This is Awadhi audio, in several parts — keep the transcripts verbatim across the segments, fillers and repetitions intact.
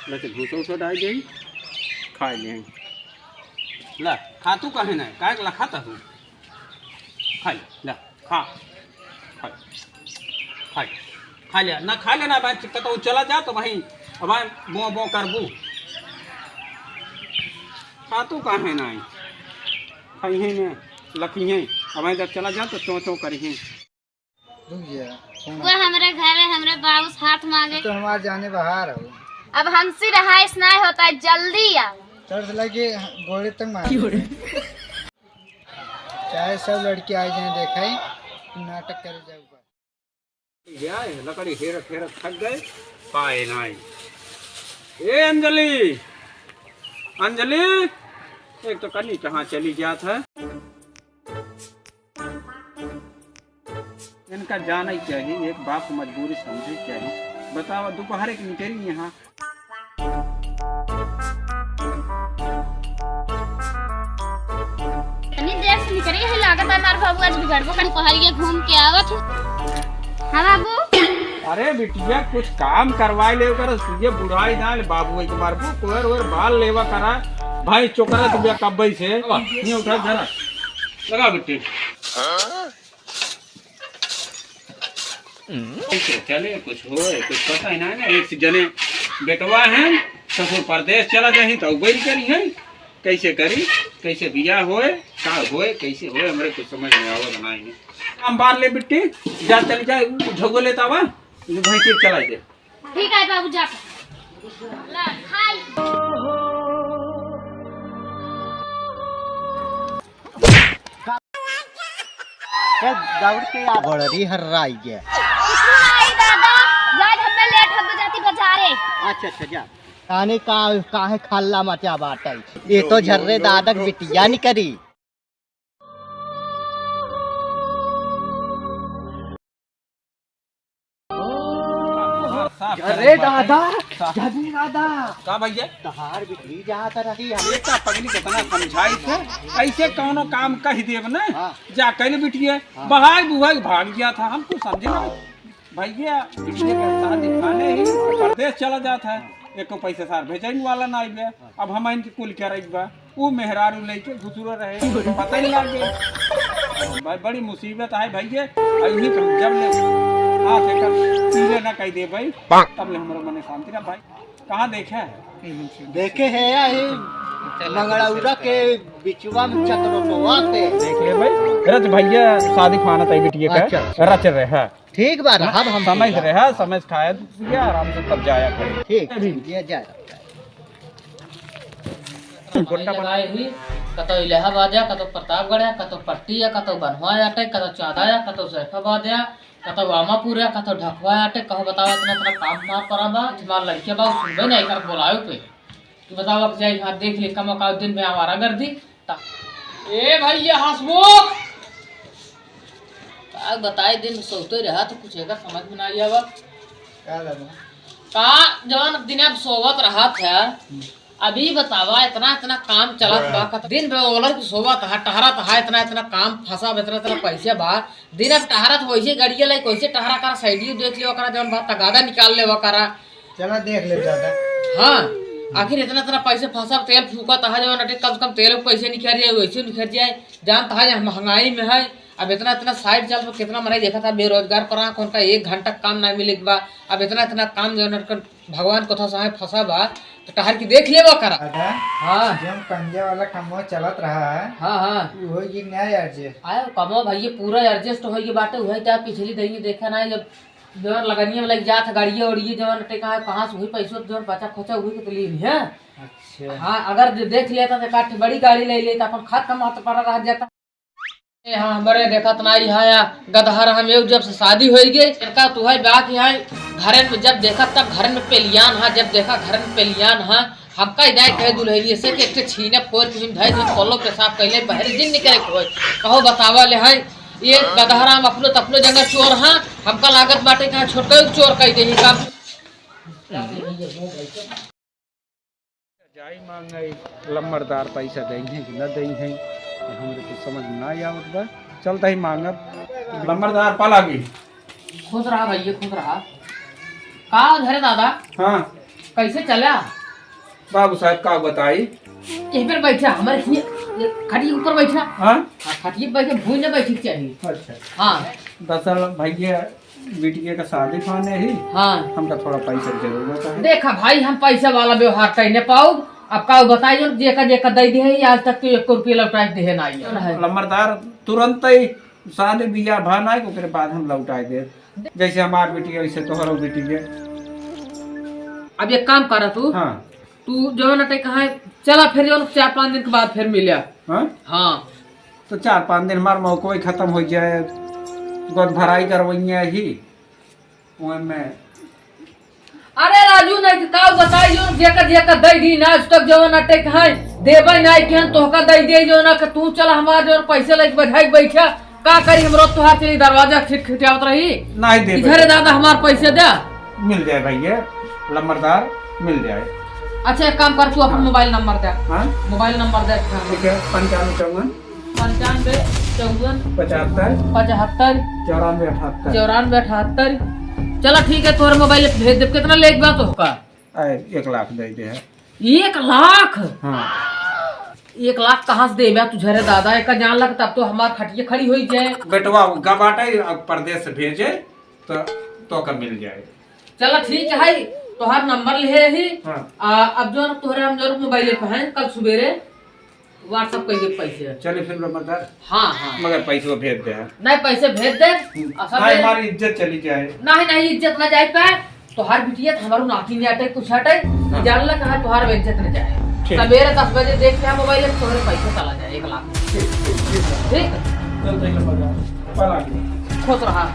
ले तो भूसा उसा डाल दे, खा ले। ला, खा तू काहे ना, काहे के ला खाता तू? खा ले, ला, खा। खा, खा, खा ले, ना खा लेना भाई, कतौ चला जा तो भाई, अब बों बों करबू। खा तू काहे ना, खइहे ने, लखिहे, अब जब चला जा तो चों चों करिहे। रुक जा, फोन वो हमरे घर है, हमरे बाबू से हाथ मांगे। तो हमार जाने बाहर हो। अब हमसे रहाइश नहीं होता है, जल्दी आ। तरस लगे गोड़े तक मार। चाहे सब लड़के आ जाए, देखे नाटक करे जाऊ। या लकड़ी हेरत हेरत थक गए, पाए नहीं। ए अंजलि, अंजलि, एक तो कनी कहाँ चली जात है। इनका जाना ही चाहिए, एक बाप की मजबूरी समझे चाहिए। बताओ, दोपहर के निकली यहाँ। इतनी देर से निकली है, लागत है हमार बाबू आज बिगड़बो करी, पहर ये घूम के आवत है। हाँ बाबू। अरे बिटिया, कुछ काम करवाए ले कर, तुझे बुढ़ाई ना ले बाबू, एक बार को कोयर ओयर बाल लेवा करा। भाई चोकरा तुझे कब्बई से नहीं उठा, जरा लगा बिट्टी। कैसे चले, कुछ होए, कुछ पता ही ना है ना। एक जने बेटवा है, ससुर परदेस चला जाही, तो बैल करी है, कैसे करी, कैसे बियाह होए, का होए, कैसे होए, हमरे कुछ समझ में आवत ना है। हम बार ले बिट्टी, जा चल जा, झगो लेता बा, भैंसी चला दे। ठीक है बाबू, जा। ला, खाई। ए, दौड़ के आ। बड़ी हर्राई है। कुछ नहीं दादा, जाए हमें लेट हो जाती बाजारे। अच्छा, अच्छा, जा। काने का, काहे खल्ला मचा बाटे? ये तो झर्रे दादक बिटिया निकरी। अरे दादा, जनी दादा। का भैया? तहार बिगड़ी जात रही, हम इतना पगली कितना समझाई थे, ऐसे कौनो काम कह देब ना, हाँ। जा कल बिटिए, हाँ। बहाई बुहाई भाग गया था, हम कुछ समझे ना। भैया, बिटिए के शादी खाने ही परदेस चला जात है, एको पैसे सार भेजने वाला ना आइबे। अब हम इनके कुल क्या रही बा? ऊ मेहरारू लेके घुसुरो रहे, पता ही लाग गए। भाई, बड़ी मुसीबत है भैया। अभी तो हम जब ले हाथ एकर पीले ना कह दे भाई, तब ले हमरो मने शांति ना भाई। कहाँ देखे है? देखे है यही मंगलौरा के बिचवा में चतरोटवा पे। देख ले भाई, रच भैया शादी खाना तय बिटिया का अच्छा। रच रहे हैं। ठीक बा, रहब हम समझ ठीक बा। रहे, समझ खाए, ये आराम से तब जाया करे। ठीक, अभी। ठीक, ये जाए। गोड्डा बना- लगाए ही, कतौ इलाहाबाद या, कतौ प्रतापगढ़ या, कतौ पट्टी या, कतौ बनवा या, कतौ चादा या, कतौ सैफाबाद या, कतौ आमापुर या, कतौ ढकवा या, कहो बताओ, इतना, इतना काम ना पड़ा बा, तुम्हार लड़के बा, सुनबे नहीं कर बोलायो पे। तू बताओ, अब जाई, हाँ, देख ले, कम का दिन में आवारा कर दी, ए भैया हसमुख, का बताई, दिन सोते रहा तो कुछ एकर समझ में ना आवत। का दादा? का जवन दिन अब सोवत रहत है, हम्म। अभी बतावा, इतना इतना काम चलत बा, हाँ। कत-, दिन भर ओलर की सोवत है, टहरत है, इतना इतना काम फंसा बा, इतना इतना पैसे बा, दिन अब टहरत वैसे गड़िया लाई, कैसे टहरा करा, साइडियो देख लेवा करा, जवन बा तगादा निकाल लेवा करा। चला देख ले दादा। हाँ, आखिर इतना इतना पैसे फंसा, तेल फूकत है, जवन अटे कम से कम तेल के पैसे निकल जाए, वैसे निकल जाए। जानत है हम महंगाई में है, अब इतना इतना साइड चल पर कितना मनई देखत है बेरोजगार पर आँख उनका एक घंटा काम ना मिले के बा। अब इतना इतना काम जवन अटकन भगवान कथा साहे फंसा बा, तो टहर की देख लेवा करा। दादा, हाँ। जौन पंजा वाला कमवा चलत रहा है, हाँ, हाँ। वो हो गई न्याय अर्जे। आयो कमवा भैया पूरा एडजस्ट हो गई बाटे, वही तो पिछली दही देखा ना, जब जवन लगनिया में लग जात है गाड़िया उड़िया, जवन टेका है, कहाँ से हुई पैसो, जवन बचा खोचा हुई के तो लीन है। अच्छा। हाँ, अगर जो देख लेता तो काट बड़ी गाड़ी ले लेता, अपन खात कमात पर रह जाता। ए, हाँ, हमरे देखत ना ही है या गदहर हम एउ जब से शादी होई गई, लड़का तू है बाकी है, घरन में जब देखा तब घरन में पेलियान है, जब देखा घरन में पेलियान है। हमका इदाई कहे दुल्हनिया से कि एक ठे छीने फोर के हम धै दिन कलो पेशाब कैले बहरे दिन निकले के होय। कहो बतावा ले हैं, ये गदहराम अपनो तपनो जंगल चोर हाँ, हमका लागत बाटे कहाँ छोटका चोर कह दे ही का। जाई मांगे लम्बरदार पैसा देई हैं कि न देई हैं, हमरे कुछ समझ में ना आवत बा। चलता ही मांगब। लम्बरदार पा लागी। खुश रहा भैया, खुश रहा। का धरे दादा? हाँ। कैसे चला? बाबू साहब, का बताई? यहीं पर बैठा, हमारे खटिया, खटिया के ऊपर बैठा। हाँ? हाँ, खटिया पे बैठे, भुइयाँ ना बैठे के चाहिए। अच्छा। हाँ। दरअसल भैया, बिटिया का शादी फाने ही। हाँ। हमका थोड़ा पैसा की जरूरत है। देखा भाई, हम पैसा वाला व्यवहार कइने पाउब। अब का बताई, जेका जेका दइ दिहे ही, आज तक तो एक रुपया लौटाइ के दिहे ना आई है। लम्बरदार, तुरंत ही शादी बियाह भा ना, ओकरे बाद हम लौटाइ दे। जैसे हमार बिटिया, वैसे तोहरो बिटिया। अब एक काम करा तू। हाँ। तू जौन अटे कहाँ है, चला फिर जौन चार पाँच दिन के बाद फिर मिल्या। हाँ? हाँ। तो चार पाँच दिन हमार मौको ही खत्म होइ जाए, गोद भराई करवइया ही, ओए में। अरे राजू, नहीं तो का बताई, जौन जेकर जेकर दइ दी ना, आज तक जौन अटे कहाँ है, देबै ना कि हम तोहका दइ दे, जौन कि तू चला हमार जौन पैसे लेके बधाई बैठा, का करी, हम रोज तोहार चली दरवाजा खिटखिटावत रही। नहीं दे कि "झरे दादा, हमार पैसे दे।" मिल जाए भैया, लम्बरदार, मिल जाए। अच्छा, एक काम कर, तू अपन हाँ। मोबाइल नंबर दे। हाँ? मोबाइल नंबर दे। ठीक है, पंचानवे चौवन। पंचानवे चौवन। पचहत्तर। पचहत्तर। चौरानवे अठहत्तर। चौरानवे अठहत्तर। चला ठीक है, तोहरे मोबाइल पे भेज दे। कितना लेके बा तोहका? अरे, एक लाख दे दे है। एक लाख? हाँ। एक लाख कहाँ से देबे तू, झरे दादा? एका जान लग तब तो हमार खटिया खड़ी होइ जाए। बेटवा गवाटे, अब परदेस से भेजे तो, तोका मिल जाए। चला ठीक है, तोहार नंबर लिहे ही। हाँ। आ, अब जौन तोहरे हम जौन मोबाइल पे हैं, कल सुबेरे WhatsApp कइके पैसे। चले फिर लम्बरदार। हाँ, हाँ। मगर पैसवा भेज दे। नहीं, पैसे भेज दे। हम्म। असल नहीं, में हमारी इज्जत चली जाए। नहीं, नहीं, इज्जत ना जाए पाए। तोहार बिटिया तो हमारू नाती नहीं अटे, कुछ अटे। हाँ। जान ला कहाँ तोहार इज्जत न जाए। ठीक। सवेरे दस बजे देख लिया मोबाइल, तोहरे पैसे चला जाए एक लाख। ठीक, ठीक, ठीक है। ठीक? चल, चल, चल, बाजार। कल आ गया। खुश रहा।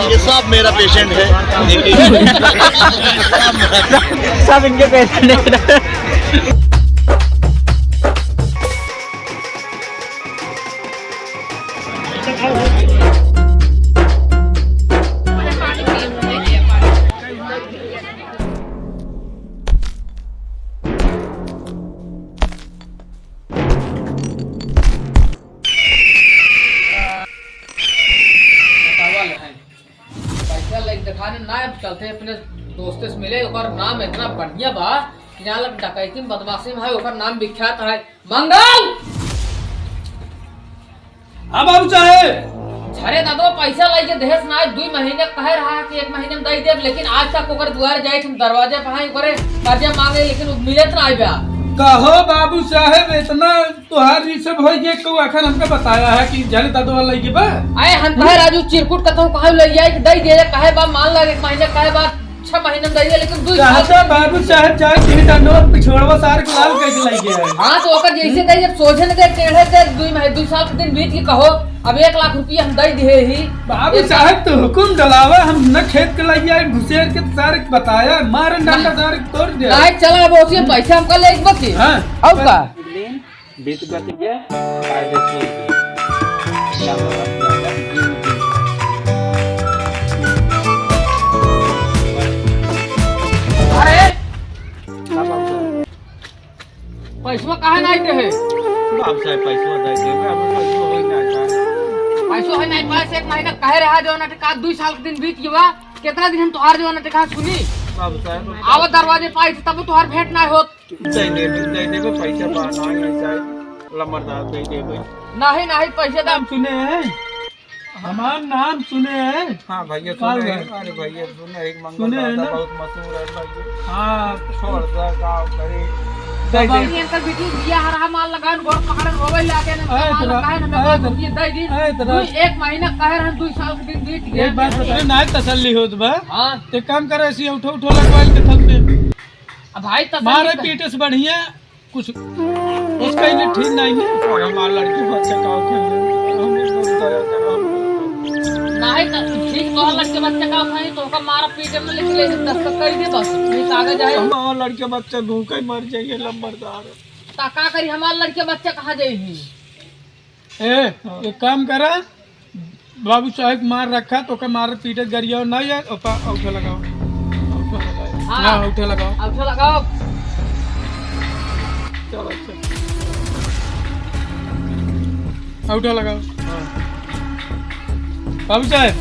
ये सब मेरा पेशेंट है। सब इनके पेशेंट है। पैसा लेके देखाने ना, अब चलते अपने दोस्ते से मिले। ओकर नाम इतना बढ़िया बा कि यहाँ लग डकैती में, बदमाशी में है, ओकर नाम विख्यात है। मंगल! हाँ बाबू साहेब। झरे दादो, पैसा लेके देहस ना, दुई महीने कहे रहा कि एक महीने में दे देब, लेकिन आज तक ओकर दुआरे जाए, हम दरवाजा पे हैं, ओकरे कर्जा मांगे, लेकिन उ मिलत ना आइबा। कहो बाबू साहेब, इतना तोहार ई सब होई गए, कहू आखिर हमका बताया है कि झरे दादो वाला लेके बा? अरे हम कहे राजू चिरकुट कतहु कहाँ ले जाए कि दे दे, कहे बा मान ला एक महीने, कहे बा छह महीने में दे दे, लेकिन दुई साल कहता बाबू साहेब जाए कि दादो पिछोड़वा सार के लाल कैसे लेके आए? हाँ, तो ओकर जैसे दे, जब सोझे न दे, टेढ़े दे, दुई महीने, दुई साल के दिन बीत के कहो, अब एक लाख रुपया हम दे दिए ही। बाबू एक साहेब तो हुकुम डलावा, हम न खेत के लगे आए, घुसेर के सारे बताया, मारन डंडा ना। सारे तोड़ दिया। नहीं, चला अब ओसी पैसा हमका ले एक बची। हाँ। और का? दिन बीत गति के फायदे से अरे! पैसवा काहे नाहीं देहे? बाप साहब, पैसवा दे देबे, अब पैसवा होई ना जाए। पैसवा है नाहीं पास, एक महीना कहे रहा जो ना, का दुई साल के दिन बीत गवा, कितना दिन हम तोहार जो ना, का सुनी? बाप साहब, आवा दरवाजे पाई, तब तोहार भेंट ना होत। दे देबे, दे देबे, पैसा बा, ना, नहीं चाहे, लमरदार दे देबे। नहीं, नहीं, पैसे दे। नाम सुने हैं? हमार नाम सुने हैं? हाँ भैया, सुने हैं। अरे भैया, सुने हैं, मंगल सुने हैं दादा ना? बहुत मशहूर है भैया। हाँ। छोड़ दे, गाँव करे। दे दे। ये अंकल बेटी बिया हरा माल लगान, गोड़ पकड़न, रोवे लागे ना, अरे माल तेरा, लगान, हमें अरे बात तेरा, ये दे दी। अरे तेरा। दुई, एक महीना कहे रहन, दुई साल के दिन बीत गया। एक बात बताए, ना तसल्ली होत बा। हाँ। ते काम करे, ऐसी उठो, उठो लगवाई के थक दे। अब भाई, तसल्ली मारे तो पीटे से बढ़िया कुछ, उसका ही ठीक नहीं है। और हमार लड़के बच्चे का खाएंगे? हमें तो दया करो। नहीं तो ठीक, तोहर लड़के बच्चे का खाई, तो ओकर मार पीटे में लिख ले, दस्तखत कर दे बस, ये कागज है। हमार लड़के बच्चे भूखे मर जाएंगे, लंबरदार। ता का करी, हमार लड़के बच्चे कहाँ जाई? ए, एक काम करा, बाबू साहेब मार रखा, तोके मार पीटे गरिया नहीं है, ओपा, औंठा लगाओ। औंठा लगाओ। हाँ। हाँ, औंठा लगाओ। औंठा लगाओ। चलो, चलो। औंठा लगाओ। हाँ। बाबू साहेब,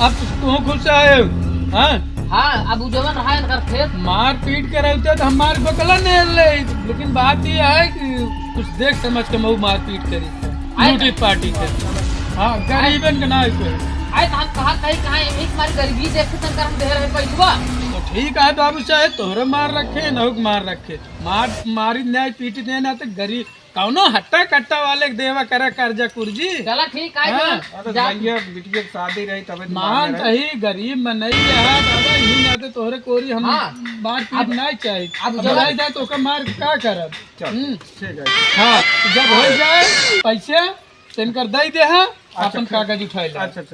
अब तुम खुद से आए हो, हाँ? हाँ, अब उ जवन रहा इनकर खेत। मारपीट करौते तो हम मार बकला नहीं ले, लेकिन बात ये है कि कुछ देख समझ के मऊ मारपीट करी। आए लूटी पार्टी के। हाँ, गरीबन के ना कोई। आए तो हम कहा कहीं कहाँ एक मारी गरीबी देख के तनकर हम दे रहे पैसवा। तो ठीक है बाबू साहेब, तोहरे मार रखे, नहुक मार रखे। मार, मारी नहीं, पीट देना तो गरीब, कौनो हट्टा कट्टा वाले के देवा करा कर्जा कुर्जी। चला ठीक है, हाँ। चला। अरे जा। भैया, बिटिया की शादी रही तबे दिमाग में मान रहे। तही गरीब में नहीं रहा, दादा, यही नाते तोहरे कोरी हम हाँ। मार पीट अब, नहीं चाहिए। अब अब जब भाई जाए तो ओकर मार का करब? चल, हम्म। ठीक है। हाँ, जब हो जाए पैसे, तो इनकर दे दे, हाँ, अच्छा, अपन ठीक। कागज उठाए ले। अच्छा, अच्छा।